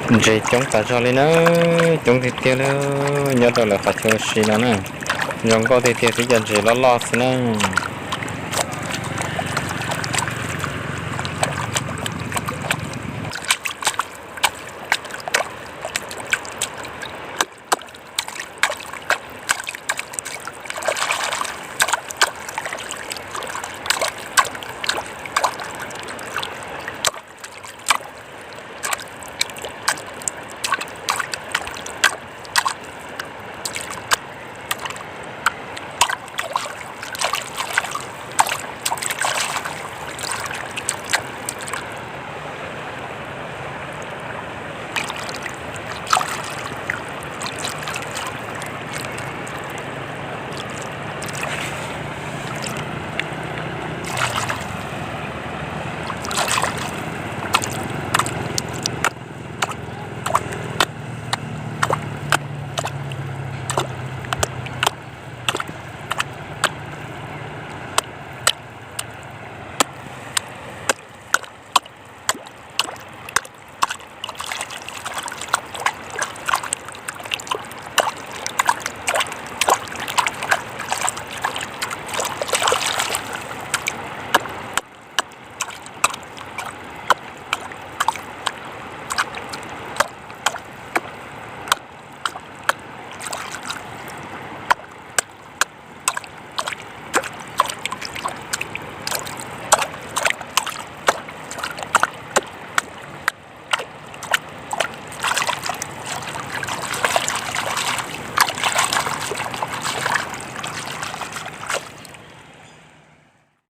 Ntses coob tas zog li na, coob tiag tiag li, nyob rau lawv qhov chaw ua si no na. Zoo nkauj tiag tiag, tib co ntses loj loj xwb na.